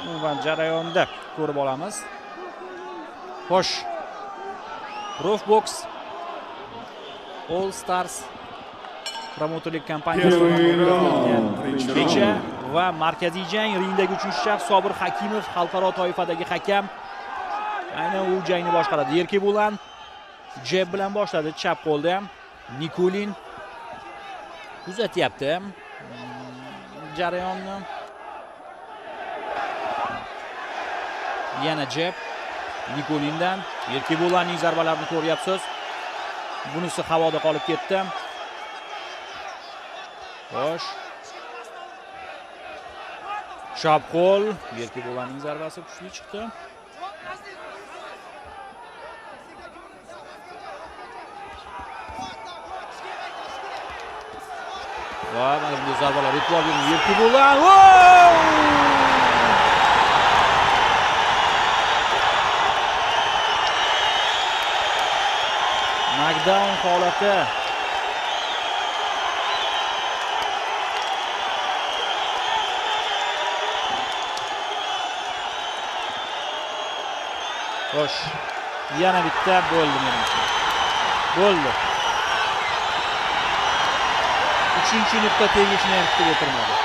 Umuman jarayonda ko'rib olamiz. Xo'sh. Profbox All Stars promouterlik kompaniyasi tomonidan o'tkazilgan kecha va markaziy jang ringdagi uchinchi shaxs Sobir Hakimov, xalqaro toifadagi hakam. Aynan u jangni boshqaradi. Erkebulan jeb bilan boshladi, chap qo'lda ham Nikulin kuzatyapti jarayonni. Yana jeb Nikulindan. Erkebulanning zarbalarini ko'ryapsiz. Bunisi havoda qolib ketdi. Xo'sh. Chap qo'l, Erkebulanning zarbasi kuchli chiqdi. Va mana bunday zarbalar e'tibor bering. Erkebulan. Knockdown holati. Xo'sh, yana bitta bo'ldi menimcha. Bo'ldi. Uchinchi nuqta tegishini ham kutib o'tirmadi.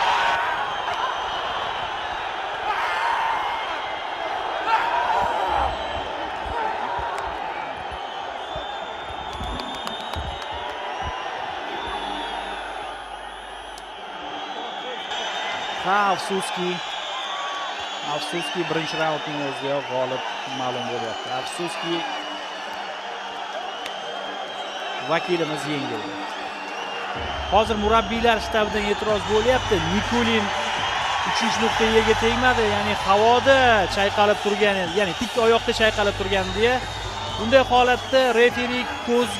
Ha, afsuski. Afsuski birinchi raundning o'zidayoq g'olib ma'lum bo'lyapti. Afsuski vakilimiz yengildi. Hozir murabbiylar shtabidan e'tiroz bo'lyapti. Nikulin 3-nuqta yerga tegmadi, ya'ni havoda chayqalib turgan edi, ya'ni tik oyoqda chayqalib turgan deya. Bunday holatda referi ko'zga